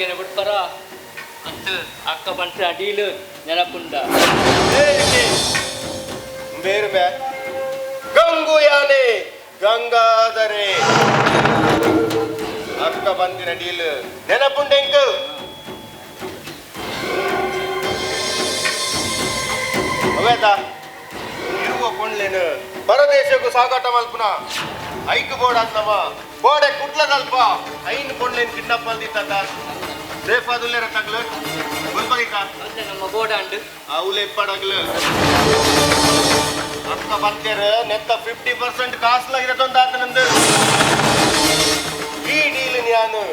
ಪೊಣ್ಣುಲೆನ ಬುಡ್ಪರ ಅತ್ ಅಕ್ಕ ಪಂತ ಡೀಲು ನೆನಪುಂಡ. ಬೇರು ಬೇ ಗಂಗು ಯಾನೆ ಗಂಗಾಧರೆ ಅಕ್ಕ ಬಂದಿನ ಡೀಲ್ ನೆನಪುಂಡೆಂಕು. ಅವೇತ ಇರುವ ಪೊಣ್ಲೇನು ಪರದೇಶಕ್ಕೂ ಸಾಗಾಟ ಮಲ್ಪುನ ಐಕ್ ಬೋರ್ಡ್ ಅಂತವ ಬೋಡೆ ಕುಡ್ಲದಲ್ಪ ಐನ್ ಪೊಣ್ಲೇನು ಕಿಡ್ನಾಪ್ ಮಲ್ದಿತ್ತ ಸೇಫ್ ಆದುಲ್ಲೇರ ತಗ್ಲು ಗುಲ್ಬಗಿಕ ಅತ್ತೆ ನಮ್ಮ ಬೋರ್ಡ್ ಅಂಡ್ ಅವಲೆ ಇಪ್ಪಡಗ್ಲು ಅಕ್ಕ ಬಂತೇರ ನೆತ್ತ 50% ಕಾಸ್ಲಾಗಿರತ್ತೊಂದು ಆತನಂದು. ಈ ಡೀಲ್ ನಾನು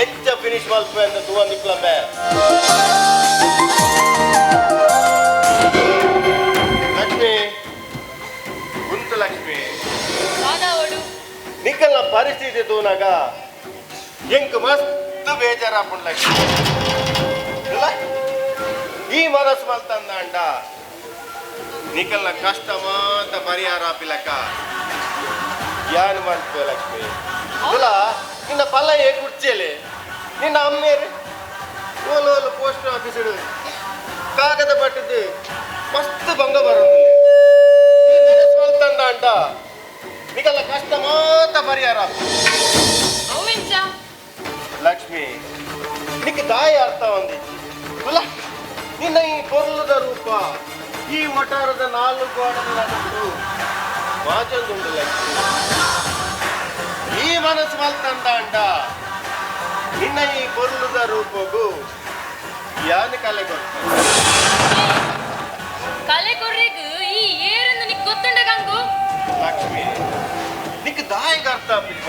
ಎಂಚ ಫಿನಿಶ್ ಮಲ್ಪೆ ಅಂತ ತೂವಂದಿಕ್ಲಂಬೆ. ಲಕ್ಷ್ಮಿ ಗುಂತು ಲಕ್ಷ್ಮಿ ನಿಕ್ಕಲ್ನ ಪರಿಸ್ಥಿತಿ ತೂನಾಗ ಎಂಕ್ ಮಸ್ತ್ ಬೇಜಾರಾಪುಂಡು ಲಕ್ಷ್ಮಿ. ಇಲ್ಲ ಈ ಮನಸ್ಸು ಮಲ್ತಂದ ಅಂಡ ನಿಕಲ್ನ ಕಷ್ಟ ಮಾತ ಪರಿಹಾರ ಆಪಿಲಕ್ಕ ಯಾನು ಮಲ್ಪೆ ಲಕ್ಷ್ಮಿ. ಇಲ್ಲ ನಿನ್ನ ಪಲ್ಲ ಏ ಕುರ್ಚಿಯಲ್ಲಿ ನಿನ್ನ ಅಮ್ಮೇರು ಓಲು ಓಲು ಪೋಸ್ಟ್ ಆಫೀಸ್ ಕಾಗದ ಪಟ್ಟಿದ್ದು ಮಸ್ತ್ ಭಂಗ ಬರೋದಿಲ್ಲ. ಈ ಮನಸ್ಸು ಮಲ್ತಂದ ಅಂಡ ನಿಕಲ್ನ ಕಷ್ಟ ಮಾತ ಪರಿಹಾರ. ಲಕ್ಷ್ಮಿ ನಿಕ್ಕ ದಾಯ ಅರ್ಥ ಒಂದಿತ್ತು ಅಲ್ಲ ನಿನ್ನ ಈ ಪೊರ್ಲದ ರೂಪ ಈ ವಟಾರದ ನಾಲ್ಕು ಗೋಡಲ ನಡುಟು ಮಾಜೊಂದುಂಡು ಲಕ್ಷ್ಮಿ. ಈ ಮನಸ್ಸು ಮಲ್ತಂದ ಅಂಡ ನಿನ್ನ ಈ ಪೊರ್ಲದ ರೂಪಗೂ ಯಾನು ಕಲೆ ಕೊಟ್ಟ ಕಲೆ ಕೊರ್ರೆಗ್ ಈ ಏರಂದು ನಿಕ್ ಗೊತ್ತುಂಡ ಗಂಗು. ಲಕ್ಷ್ಮಿ ನಿಕ್ಕ ದಾಯಿಗೆ ಅರ್ಥ ಆಪಿಲ್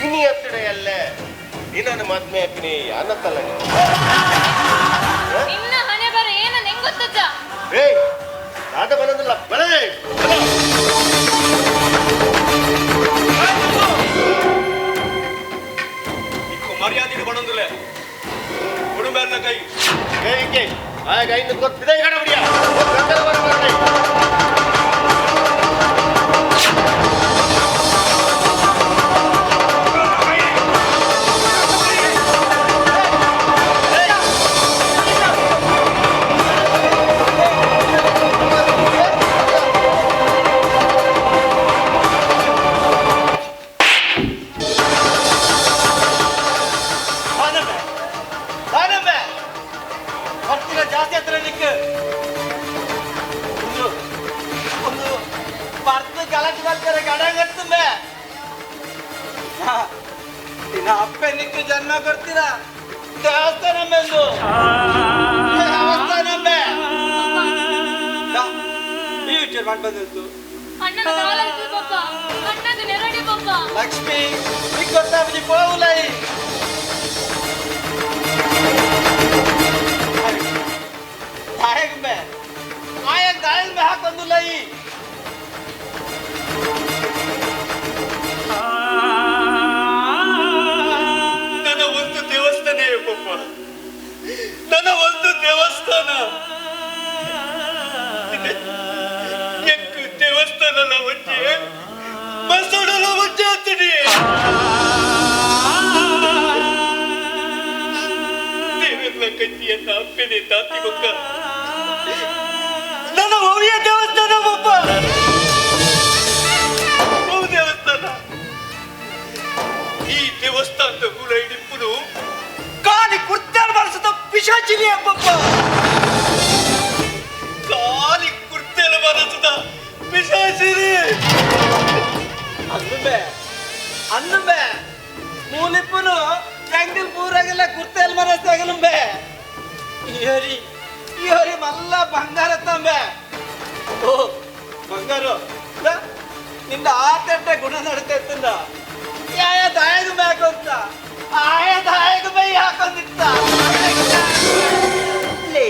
ಇನಿ ಹತ್ತಿಡ ಎಲ್ಲೆ ನಿನ್ನನ್ನು ಮದ್ಮೆ ಅಪ್ಪಿನಿ ಅನ್ನತ್ತಲ್ಲ ನೀನು. ನಿನ್ನ ಹಣೆ ಬರ ಏನ ಹೆಂಗ್ ಗೊತ್ತಜ್ಜ? ಏಯ್ ಆಟ ಬರೋದಿಲ್ಲ ಬರೇ. ಇಕ್ಕು ಮರ್ಯಾದೆ ಬಡೊಂದಿಲ್ಲ ಕುಡುಂಬ ಕೈ ಏಯ್ ಆಗ ಐದು ಗೊತ್ತಿದೆ ಗಡಬಡಿಯ ಜಾಸ್ತಿ ಹತ್ರ ನಿಕ್ ಒಂದು ಒಂದು ಪರ್ದು ಗಲಾಟೆ ಮಾಡ್ತಾರೆ ಗಡಂಗತ್ತುಂಬೆ. ನಿನ್ನ ಅಪ್ಪೆ ನಿಕ್ಕು ಜನ್ಮ ಕೊಡ್ತೀರಾ ದೇವಸ್ಥಾನ ಮೆಂದು ದೇವಸ್ಥಾನ ಬೆ. ಈ ವಿಚಾರ ಮಾಡಿ ಬಂದಿತ್ತು. ಅಣ್ಣನ ಕಾಲಾಯ್ತು ಪಪ್ಪ, ಅಣ್ಣಗ ನೆರಡಿ ಪಪ್ಪ. ಲಕ್ಷ್ಮಿ ನಿಕ್ ಗೊತ್ತಾಗಿ ಪೋವುಲೈ. ದಾಯಕ್ ಬೆ ಆಯಕ್ ದಾಯಕ್ ಬೆ ಹಾಕೊಂದುಲೈ. ನನ್ನ ಒಂದು ದೇವಸ್ಥಾನ ಪಪ್ಪ, ನನ್ನ ಒಂದು ದೇವಸ್ಥಾನ ಎಂಕ್ ದೇವಸ್ಥಾನ ಒಂಜೆ ಮಸೂಡಲ ಒಂಜೆ ಅಂತೀನಿ. ದೇವೆಲ್ಲ ಕಜ್ಜಿಯನ್ನ ಅಪ್ಪೆನೆ ತಾತಿ ಬೊಕ್ಕ ನನ್ನ ಒವಿಯ ದೇವಸ್ಥಾನ ಪಪ್ಪ, ಅವು ದೇವಸ್ಥಾನ. ಈ ದೇವಸ್ಥಾನದ ಮೂಲ ಹಿಡಿಪುನು ಕಾಲಿ ಕುರ್ತಾಲ್ ಬಳಸದ ಪಿಶಾಚಿನಿ ಅಪ್ಪಪ್ಪ. ಕಾಲಿ ಕುರ್ತೆಲ ಬರಸುದ ಪಿಶಾಚಿನಿ. ಅಂದುಬೆ ಅಂದುಬೆ ಮೂಲಿಪ್ಪನು ಜಂಗಲ್ ಪೂರಾಗೆಲ್ಲ ಕುರ್ತಾಲ್ ಮನಸ್ಸಾಗಲುಂಬೆ. ಇಯೋರಿ ಇಯೋರಿ ಮಲ್ಲ ಬಂಗಾರ ತಂಬೆ. ಓ ಬಂಗಾರು ನಿಂದ ಆತಟ್ಟ ಗುಣ ನಡೀತಾ ಯಾಯ ದಾಯಗ ಬೇಕು ಆಯ ದಾಯಗ ಬೈ ಹಾಕೊಂಡಿತ್ತ. ಲೇ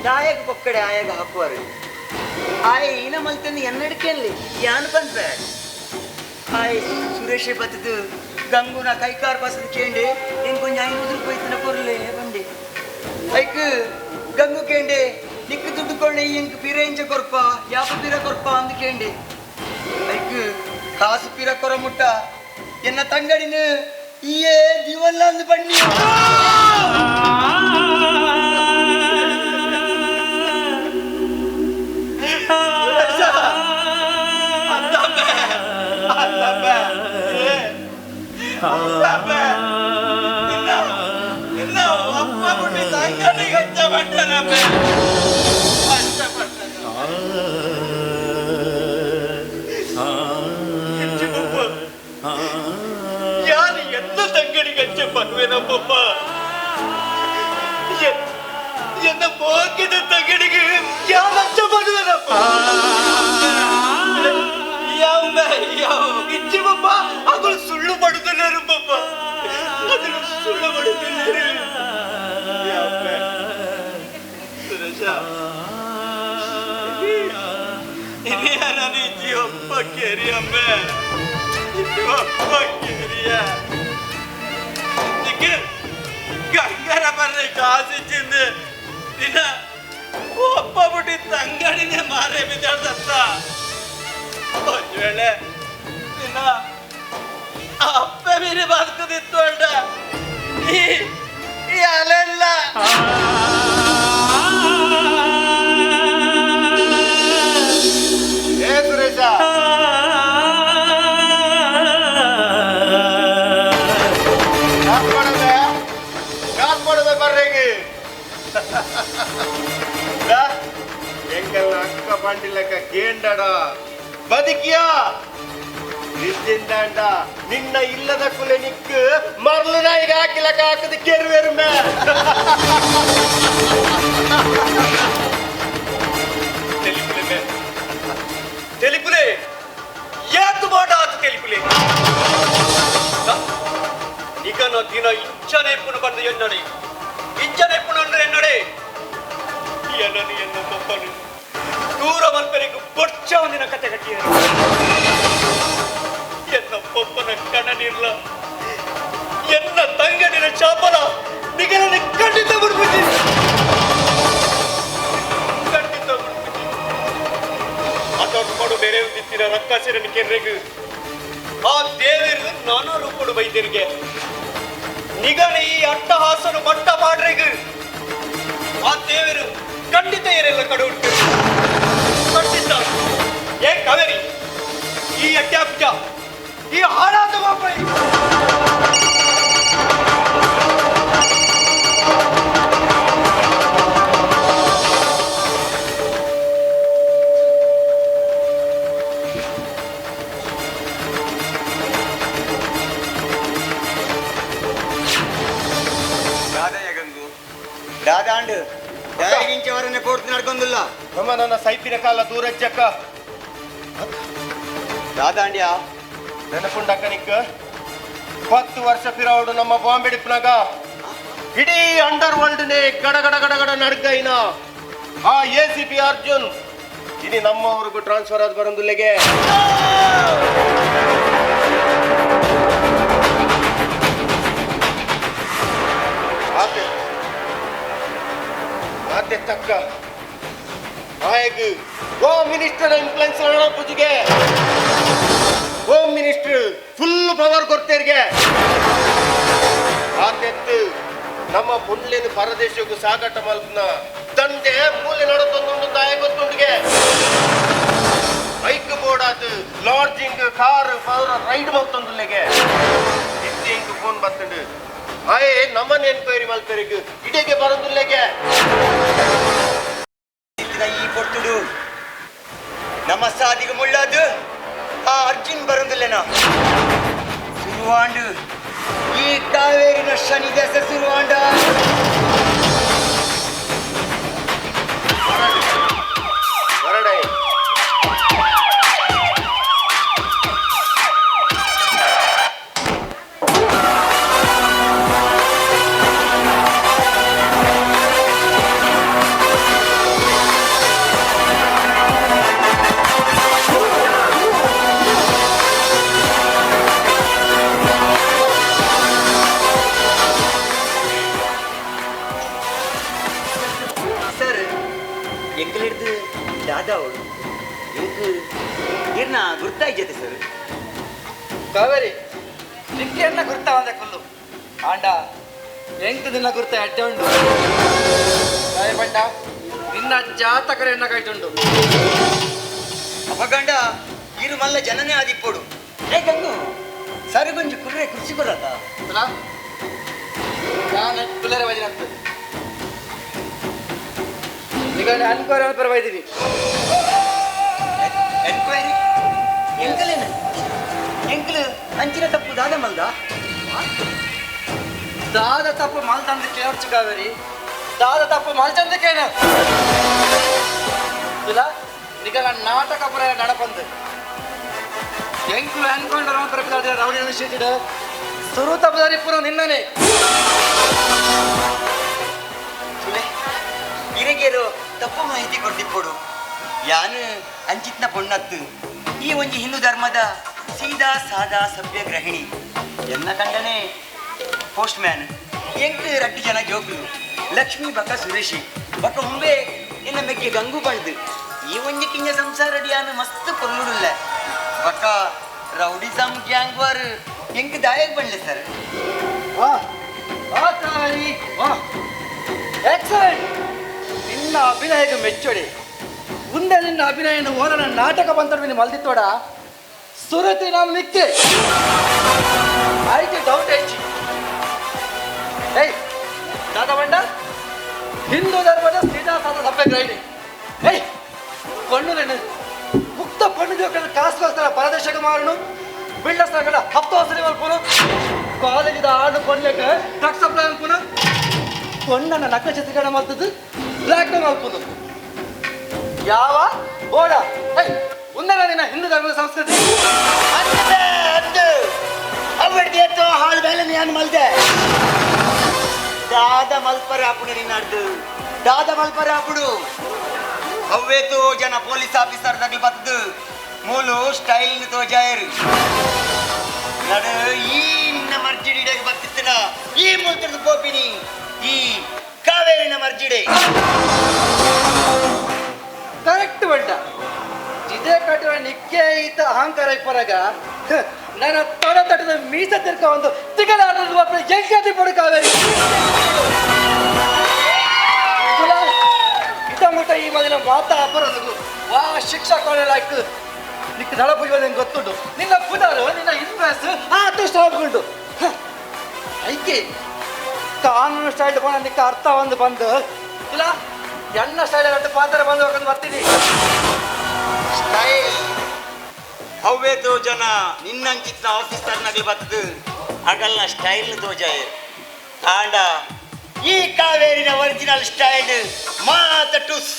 ದಾಯಗ ಬೊಕ್ಕಡೆ ಆಯಾಗ ಹಾಕುವರು ಆಯ ಈನ ಮಲ್ತಂದು ಎನ್ನಡಿಕೆಯಲ್ಲಿ ಯಾನ್ ಬಂದ್ಬೆ ಆಯ್ ಸುರೇಶ್ ಬತ್ತದು ಗಂಗುನ ಕೈಕಾರ್ ಬಸದು ಕೇಂಡೆ ಇಂಕೊಂಜ ಐನೂರು ರೂಪಾಯಿ ಕೊರ್ಲೆ ಬಂಡೆ ಐಕ್ ಗಂಗು ಕೇಂಡೆ ನಿಕ್ಕು ದುಡ್ಡು ಕೊಂಡೆ ಇಂಕ್ ಪಿರ ಇಂಚ ಕೊರ್ಪ ಯಾಪ ಪಿರ ಕೊರ್ಪ ಅಂದು ಕೇಂಡೆ ಐಕ್ ಕಾಸು ಪಿರ ಕೊರ ಮುಟ್ಟ ಎನ್ನ ತಂಗಡಿನ ಏ ದಿವಲ್ಲ ಅಂದ್ ಬನ್ನಿ ಯಾರು ಎಲ್ಲ ತಂಗಡಿಗೆ ಹಚ್ಚ ಪನ್ವೇನಪ್ಪಪ್ಪ ಎನ್ನ ಮೋಕಿದ ತಂಗಡಿಗೆ ಯಾರು ಹಚ್ಚ ಪನ್ವೇನಪ್ಪ ಯಾವ ಯಾವ ಇಚ್ಚಿ ಪಪ್ಪ ಅದು ಸುಳ್ಳು ಪಡುತ್ತಿಲ್ಲರು ಪಪ್ಪ ಅದನ್ನು ಸುಳ್ಳು ಪಡುತ್ತಿಲ್ಲರು ಸುರೇಶ ನಾನು ಜೀವಪ್ಪ ಕೇರಿಯಮ್ಮೆ ಜೀವಪ್ಪ ಕೇರಿಯ నీకు గంగర బర్రె కాసిచ్చింది నిన్న ఒప్ప పుట్టి తంగడినే మారే ಬಿದ್ದಾಡ್ದತ್ತ ಒಂದು ವೇಳೆ ನಿನ್ನ ಅಪ್ಪೆ ಮೀರಿ ಬದುಕದಿತ್ತು ಅಂಡ ಈ ಈ ಅಲೆಲ್ಲ ಏ ಸುರೇಶ ಕಾಸ್ ಕೊಡದೆ ಕಾಸ್ ಕೊಡದೆ ಬರ್ರೇಗೆ ಎಂಗಲ್ಲ ಅಕ್ಕ ಬಂಡಿಲಕ್ಕ ಕೇಂಡಡ ಬದುಕಿಯಾ ನಿದ್ದಿಂದಾಂಡ ನಿನ್ನ ಇಲ್ಲದ ಕುಲೆ ನಿಕ್ಕು ಮರಳು ನಾಯಿಗೆ ಹಾಕಿಲಕ್ಕ ಹಾಕದ ಕೆರುವೆರುಮೆ తెలుపులే తెలుపులే ఏతు మాట ఆతు తెలుపులే ನಿಗನ ದಿನ ಇಂಚನೆ ಪುನ ಬಂದು ಎನ್ನಡೆ ಇಂಚನೆ ಪುನ ಅಂದ್ರೆ ಎನ್ನಡೆ ಎನ್ನನು ಎನ್ನ ಪಪ್ಪನು ದೂರ ಮಲ್ಪೆರಿಗು ಬೊಚ್ಚ ಒಂದಿನ ಕತೆ ಕಟ್ಟಿಯ ಎನ್ನ ಪಪ್ಪನ ಕಣನಿರ್ಲ ಎನ್ನ ತಂಗಡಿನ ಶಾಪಲ ನಿಗನನ್ನು ಖಂಡಿತ ಬಿಡ್ಬಿಟ್ಟಿ ಖಂಡಿತ ಬಿಡ್ಬಿಟ್ಟಿ ಅದೊಂದು ಬೇರೆ ಒಂದಿತ್ತಿನ ರಕ್ಕಾಸಿರನ ಕೆರ್ರೆಗು ಆ ದೇವರು ನಾನಾ ರೂಪಡು ಬೈದಿರಿಗೆ ನಿಗನ ಈ ಅಟ್ಟಹಾಸನು ಮಟ್ಟ ಮಾಡ್ರೆಗು ಆ ದೇವರು ಖಂಡಿತ ಏರೆಲ್ಲ ಕಡೆ ಉಂಟು ಖಂಡಿತ ಏ ಕಾವೇರಿ ಈ ಅಟ್ಯಾಪ್ಜ ಈ ಹಾಳಾದ ಬಾಪೈ ದಾದಯ್ಯ ಗಂಗು ದಾದಾಂಡು ದಾಯಿಗಿಂಚವರನ್ನೇ ಪೋಡ್ತು ನಡ್ಕೊಂದಿಲ್ಲ ನಮ್ಮ ನನ್ನ ಸೈಪಿನ ಕಾಲ ದೂರಜ್ಜಕ್ಕ ದಾದಾಂಡ್ಯಾ ನೆನಪುಂಡಕ್ಕ ನಿಕ್ಕ 10 ವರ್ಷ ಫಿರಾವುಡು ನಮ್ಮ ಬಾಂಬೆ ಡಿಪ್ನಾಗ ಇಡೀ ಅಂಡರ್ ವರ್ಲ್ಡ್ ನೇ ಗಡ ಗಡ ಗಡ ಗಡ ನಡ್ಗೈನ ಆ ಎ ಸಿ ಪಿ ಅರ್ಜುನ್ ಇನಿ ನಮ್ಮವ್ರಿಗೂ ಟ್ರಾನ್ಸ್ಫರ್ ಆದ ಬರಂದುಲ್ಲೆಗೆ ಆತೆ ಆತೆ ತಕ್ಕ ಆಯಗ್ ಹೋಮ್ ಮಿನಿಸ್ಟರ್ ಇನ್ಫ್ಲುಯೆನ್ಸ್ ಪೂಜೆಗೆ ಹೋಮ್ ಮಿನಿಸ್ಟರ್ ಫುಲ್ ಪವರ್ ಕೊಡ್ತೇರಿಗೆ ಆತೆತ್ತು ನಮ್ಮ ಪುಣ್ಲಿನ ಪರದೇಶಕ್ಕೂ ಸಾಗಾಟ ಮಲ್ಪನ ದಂಡೆ ಮೂಲೆ ನಡತೊಂದುಂಡು ತಾಯ ಗೊತ್ತುಂಡಿಗೆ ಬೈಕ್ ಬೋರ್ಡ್ ಆತು ಲಾಡ್ಜಿಂಗ್ ಕಾರ್ ಪವರ್ ರೈಡ್ ಮಲ್ತೊಂದುಲ್ಲೆಗೆ ಇತ್ತೆ ಇಂಕ್ ಫೋನ್ ಬತ್ತುಂಡು ಆಯೆ ನಮ್ಮನ್ನ ಎನ್ಕ್ವೈರಿ ಮಲ್ಪೆರಿಗೆ ಇಡೆಗೆ ಬರಂದುಲ್ಲೆಗೆ ಈ ಪೊರ್ತುಡು ನಮ್ಮ ಸಾದಿಗೆ ಮುಳ್ಳಾದು ಆ ಅರ್ಜುನ್ ಬರಂದಿಲ್ಲೇನ ಸುರುವಾಂಡು ಈ ಕಾವೇರಿನ ಶನಿ ದೇಶ ಸುರುವಾಂಡ ಹೊರಡೆ ಸರ್ ಎಂಕಲಿಡ್ದು ದಾದಾ ಅವಳು ಎಂಕ್ ಇರ್ನ ಗುರ್ತಾಯ್ಜತೆ ಸರ್ ಕಾವೇರಿ ನಿಕ್ಕೆನ್ನ ಗುರ್ತ ಒಂದೆ ಕುಲ್ಲು ಆಂಡ ಎಂಕ್ ನಿನ್ನ ಗುರ್ತ ಎಡ್ಡೆ ಉಂಡು ಬಂಡ ನಿನ್ನ ಜಾತಕರ ಎನ್ನ ಕೈಟುಂಡು ಅಪಗಂಡ ಇರು ಮಲ್ಲ ಜನನೇ ಆದಿಪ್ಪೋಡು. ಏ ಗಂಗು ಸರಿಗುಂಜು ಕುರ್ರೆ ಕುರ್ಚಿ ಕೊರತ ನಾನು ಕುಲ್ಲರೆ ವಜನತ್ತು ಈಗ ಅನ್ಕೋರ ಪರವಾಗಿದ್ದೀವಿ. ಎನ್ಕ್ವೈರಿ ಎಂಕಲೇನ ಎಂಕಲು ಅಂಚಿನ ತಪ್ಪು ದಾದ ಮಲ್ದ? ದಾದ ತಪ್ಪು ಮಲ್ತಂದು ಕೇಳ್ಚು ಕಾವೇರಿ, ದಾದ ತಪ್ಪು ಮಲ್ತಂದಕ್ಕೇನ ಇಲ್ಲ. ನಿಗಲ ನಾಟಕ ಪುರ ನಡಪಂದು ಎಂಕುಲು ಅನ್ಕೊಂಡ್ರ ಪ್ರಕಾರ ರೌಡಿ ಶೀಟಿಡ್ ಸುರು ತಪ್ಪದಾರಿ ಪುರ ನಿನ್ನನೆ. ಇರಗೇರು ತಪ್ಪು ಮಾಹಿತಿ ಕೊಡ್ತಿಪ್ಪೋಡು. ಯಾನು ಅಂಚಿತ್ನ ಪೊಣ್ಣತ್ತು ಈ ಒಂಜಿ ಹಿಂದೂ ಧರ್ಮದ ಸೀದಾ ಸಾದಾ ಸಭ್ಯ ಗ್ರಹಿಣಿ. ಎನ್ನ ಕಂಡನೆ ಪೋಸ್ಟ್ ಮ್ಯಾನ್. ಎಂಕ್ ರಡ್ಡು ಜನ ಜೋಕುಲು ಲಕ್ಷ್ಮಿ ಬಕ ಸುರೇಶಿ ಬಕ ಉಂಬೆ ಎನ್ನ ಮೆಕ್ಕೆ ಗಂಗು ಬಂದು ಈ ಒಂಜಿ ಕಿಂಜ ಸಂಸಾರ ಯಾನು ಮಸ್ತ್ ಪೊರ್ಲುಡುಲ್ಲ ಬಕ ರೌಡಿಸಮ್ ಗ್ಯಾಂಗ್ ವಾರ್ ಎಂಕ್ ದಾಯಕ್ ಬಂಡ್ಲೆ ಸರ್. ವಾಹ್ ವಾಹ್ ಕಾವೇರಿ ವಾಹ್, ಎಕ್ಸಲೆಂಟ್. ನಿನ್ನ ಅಭಿನಯಕ್ಕೆ ಮೆಚ್ಚೋಡಿ. ಮುಂದೆ ನಿನ್ನ ಅಭಿನಯ ಓರನ ನಾಟಕ ಬಂತಡು ಮಲ್ದಿತ್ತೋಡ ಸುರತಿ ನಾನು ನಿಕ್ಕೆ ಆಯ್ತು ಡೌಟ್ ಹೆಚ್ಚಿ. ಏಯ್ ದಾದ ಬಂಡ ಹಿಂದೂ ಧರ್ಮದ ಸೀದಾ ಸಾದ ಸಭ್ಯ ಗ್ರಹಿಣಿ. ಏಯ್ ಕಣ್ಣು ಮುಕ್ತ ಪಣ್ಣು ಜೋಕನ ಕಾಸುಗೋಸ್ಕರ ಪರದೇಶಕ್ಕೆ ಮಾರನು ಬಿಲ್ಡರ್ಸ್ ಹಪ್ತ ವಸೂಲಿ ಮಲ್ಪುನು ಕಾಲೇಜಿದ ಆಡು ಕೊಡ್ಲಿಕ್ಕೆ ಡ್ರಗ್ಸ್ ಸಪ್ಲೈ ಮಲ್ಪುನು ಪೊಣ್ಣನ ನಕ ಚಿತ್ರೀಕರಣ ಮಾಡ್ತದ್ದು ಬ್ಲ್ಯಾಕ್ ಮೇಲ್ ಮಲ್ಪುನು ಯಾವ ಬೋಡ. ಏಯ್ ಉಂದನ ನಿನ್ನ ಹಿಂದೂ ಧರ್ಮದ ಸಂಸ್ಕೃತಿ ಹಾಳು ಬೇಲೆ ನಾನು ಮಲ್ದೆ ದಾದ ಮಲ್ಪರ ಅಪ್ಪುಡು ನಿನ್ನಾಡ್ದು ದಾದ ಮಲ್ಪರ ಅಪ್ಪುಡು ಅವ್ವೇತೋ ಜನ ಪೊಲೀಸ್ ಆಫೀಸರ್ ತಗ್ಲು ಬತ್ತದು ಮೂಲು ಸ್ಟೈಲ್ ತೋಜಾಯರು ನಡು ಈ ನಿನ್ನ ಮರ್ಜಿಡಿಡೆಗೆ ಬತ್ತಿತ್ತನ ಈ ಮುಲ್ತದ ಕೋಪಿನಿ ಈ ಕಾವೇರಿನ ಮರ್ಜಿಡೆ. ಕರೆಕ್ಟ್ ಬಂಡ ಇದೇ ಕಟ್ಟಿರೋ ನಿಕ್ಕೆ ಈತ ಅಹಂಕಾರ ಇಪ್ಪರಾಗ ನನ್ನ ತೊಡ ತಟ್ಟದ ಮೀಸ ತಿರ್ಕ ಒಂದು ತಿಗಲ ಎಂಕಿ ಪಡು ಕಾವೇರಿ ಇತ ಮುಟ್ಟ ಈ ಮೊದಲ ಮಾತಾ ಅಪರದು ವಾ ಶಿಕ್ಷಾ ಕಾಲೇಜ್ ನಿಕ್ಕ ನಳ ಪೂಜೆ ನಿಂಗೆ ಗೊತ್ತುಂಟು. ನಿನ್ನ ಪುದಾರು ನಿನ್ನ ಇನ್ಫ್ಲೂಯೆನ್ಸ್ ಆ ಸ್ಟಾಪ್ಗುಂಟು ಐಕೆ ಕಾನೂನು ಸ್ಟೈಲ್ ಬೋಣ ನಿಕ್ಕ ಅರ್ಥ ಒಂದು ಬಂದು ಇಲ್ಲ ಎಣ್ಣ ಸ್ಟೈಲ್ ಅಂತ ಪಾತ್ರ ಬಂದು ಹೋಗೋದು ಬರ್ತೀನಿ. ಸ್ಟೈಲ್ ಅವ್ವೇತೋ ಜನ ನಿನ್ನಂಚಿತ್ನ ಆಫೀಸರ್ ನಗಲು ಬತ್ತದು ಅಗಲ್ನ ಸ್ಟೈಲ್ ತೋಜಾಯರ್ ಆಂಡ ಈ ಕಾವೇರಿನ ಒರಿಜಿನಲ್ ಸ್ಟೈಲ್ ಮಾತ ಟುಸ್.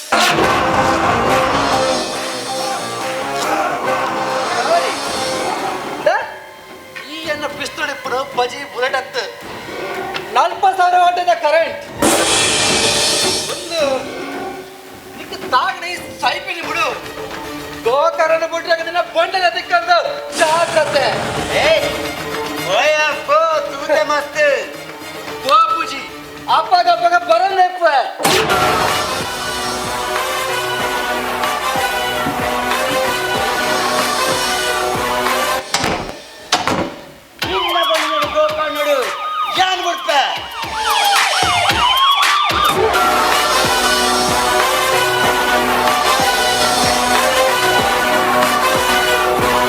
ಈ ಎನ್ನ ಪಿಸ್ತೂಲ್ ಇಪ್ಪಡು ಬಜಿ ಬುಲೆಟ್ ಹತ್ತು 40,000 ವಾಟದ ಕರೆಂಟ್ ಒಂದು ನಿಕ್ಕ ತಾಗಣಿ ಸೈಪಿನಿ ಬಿಡು ಗೋಕರ್ಣ ಬಿಟ್ರೆ ದಿನ ಬಂಡಲ ತಿಕ್ಕಂದು ಜಾಗ್ರತೆ. ಏ